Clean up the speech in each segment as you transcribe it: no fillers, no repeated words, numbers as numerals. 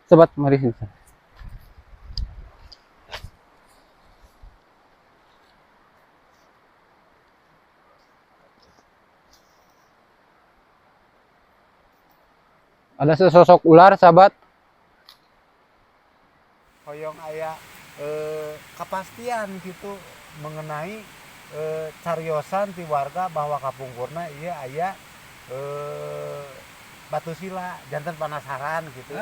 Sobat, mari sini. Ada sesosok ular, sahabat. Hoyong aya kepastian gitu mengenai cariosan ti warga bahwa kapungkurna ieu aya batu sila, janten penasaran gitu.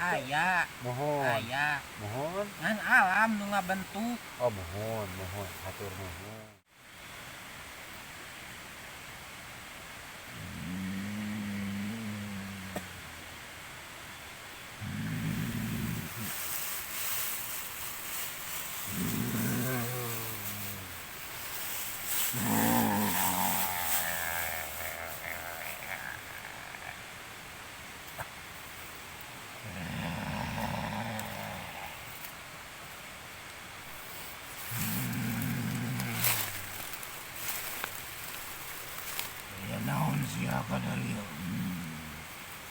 Aya. Mohon. Aya. Mohon. Ngan alam nu ngabentuk. Oh, mohon, mohon, hatur nuhun.